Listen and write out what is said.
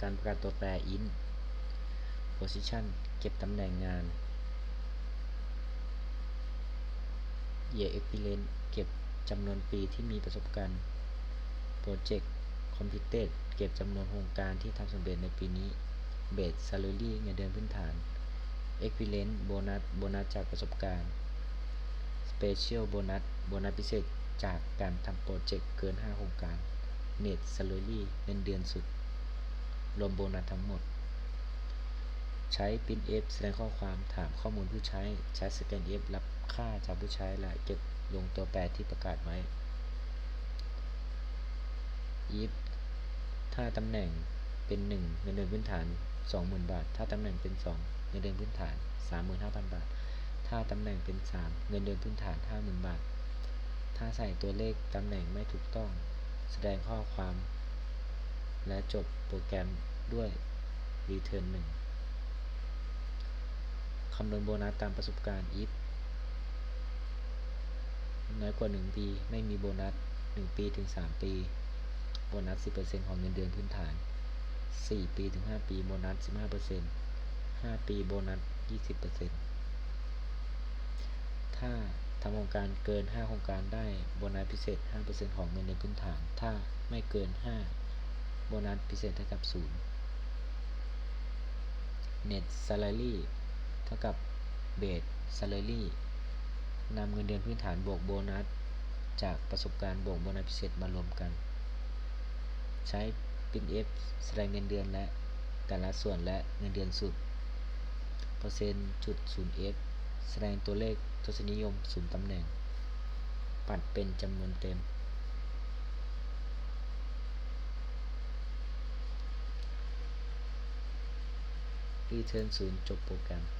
ການປະກາດຕົວແປ int position ເກັບຕຳແໜ່ງງານ year experience ເກັບຈຳນວນປີທີ່ມີປະສົບການ project completed ເກັບຈຳນວນໂຄງການທີ່ທຳສຳເລັດໃນປີນີ້ base salary ເງິນເດືອນພື້ນຖານ experience bonus ໂບນັດຈາກປະສົບການ special bonus ໂບນັດພິເສດຈາກການທຳໂປຣເຈັກເກີນຫ້າໂຄງການ net salary ເງິນເດືອນສຸດ ລວມໂບນັດທັງໝົດ. ໃຊ້ printf ສະແດງຂໍ້ຄວາມຖາມຂໍ້ມູນຜູ້ໃຊ້. ໃຊ້ scanf ຮັບຄ່າຈາກຜູ້ໃຊ້ ແລະ ເກັບລົງຕົວແປທີ່ປະກາດໄວ້. if ຖ້າຕຳແໜ່ງເປັນໜຶ່ງ ເງິນເດືອນພື້ນຖານສອງໝື່ນບາດ, ຖ້າຕຳແໜ່ງເປັນສອງ ເງິນເດືອນພື້ນຖານສາມໝື່ນຫ້າພັນບາດ, ຖ້າຕຳແໜ່ງເປັນສາມ ເງິນເດືອນພື້ນຖານຫ້າໝື່ນບາດ. ຖ້າໃສ່ຕົວເລກຕຳແໜ່ງໄມ່ຖືກຕ້ອງ, ສະແດງຂໍ້ຄວາມ ແລະ ຈົບໂປຣແກຣມດ້ວຍ return ໜຶ່ງ. ຄຳນວນໂບນັດຕາມປະສົບການ. if ນ້ອຍກວ່າໜຶ່ງປີ ໄມ່ມີໂບນັດ. ໜຶ່ງປີເຖິງສາມປີ ໂບນັດສິບເປີເຊັນຂອງເງິນເດືອນພື້ນຖານ. ສີ່ປີເຖິງຫ້າປີ ໂບນັດສິບຫ້າເປີເຊັນ. ຫ້າປີ ໂບນັດຊາວເປີເຊັນ. ຖ້າທຳໂຄງການເກີນຫ້າໂຄງການໄດ້ ໂບນັດພິເສດຫ້າເປີເຊັນຂອງເງິນເດືອນພື້ນຖານ. ຖ້າໄມ່ເກີນຫ້າ ໂບນັດພິເສດເທົ່າກັບສູນ. net salary ເທົ່າກັບ base salary ນຳເງິນເດືອນພື້ນຖານບວກໂບນັດຈາກປະສົບການບວກໂບນັດພິເສດມາລວມກັນ. ໃຊ້ printf ສະແດງເງິນເດືອນແລະ ແຕ່ລະສ່ວນ ແລະ ເງິນເດືອນສຸດ. ເປີເຊັນຈຸດສູນ f ສະແດງຕົວເລກທົດສະນິຍົມສູນຕຳແໜ່ງ ປັດເປັນຈຳນວນເຕັມ. return ສູນ ຈົບໂປຣແກຣມ.